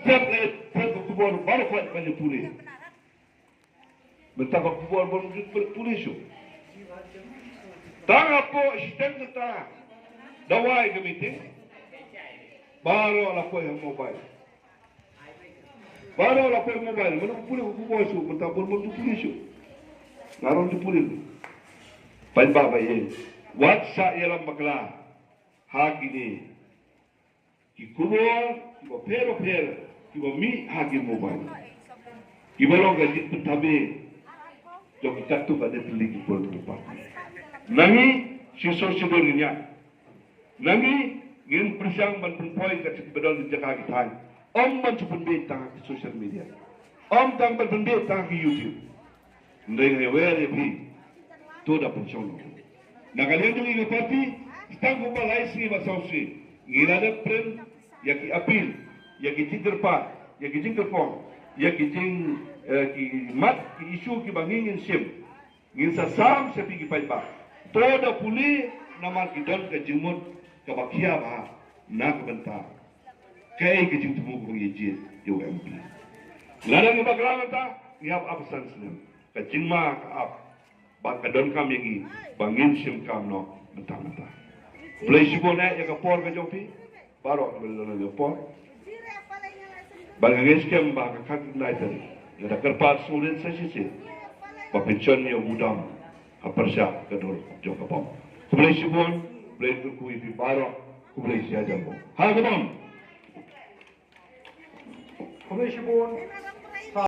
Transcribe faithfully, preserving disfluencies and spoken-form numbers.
Tep le, tep ka khubor baroh khoit ban ïa pule. Mynta ka khubor bym ju pule shuh. Tang hapoh shiteng kata da wai ka meeting. Baroh la poi ha mobile. Baroh la poi ha mobile. Mano pule ka khubor shuh, mynta bym ju pule shuh. Nga ruh ju pule. Paidbah ba ïeit, wat sa ïalam bakla ha kine ki khubor kiba pher ba pher kiba mih ha ki mobile, kiba long ka jingpynthame jong ki katto katne tylli ki political party. Nangi shisha shisha ngin ïa, nangi ngin pyrshang ban pynpoi ka jingpyndonkam jong ki thaiñ. Ym ban shu pynbeit tang ha ki social media, ym tang ban pynbeit tang ha ki YouTube. Hynrei nga wer ïa phi, to da pynshong. Na ka liang jong ngi ka party, tang kumba lai sngi ba saw sngi ngi la dep print ïa ki appeal, ïa ki jingkyrpad, ïa ki jingkyrpong, ïa ki jing, eh, ki mat, ki issue kiba ngi ngin shim. Ngin sa sam sha phi ki paidbah. To da pule namar ki don ka jingmut kaba khia bha na ka bynta kaei ka jingthmu kaba ngi jied ïa u M P. Lada ngi bakla mynta ngi hap arphew san snem. Ka jingma ka ap ba ka donkam ïa ngi ba ngin shim kam noh mynta mynta. Khublei shibun eh ïa ka por ka jong phi. Baroh kiba la don ïa ka por. Ba nga ngeit skhem ba ka khatwei tarik nga da kyrpad sngewrit sa shisien ba phin shon ïa u dam ha pyrshah ka dur jong ka bom. Khublei shibun, khublei kyrkhu ïa phi baroh, khublei shihajar. Ha ka bom. Khublei shibun.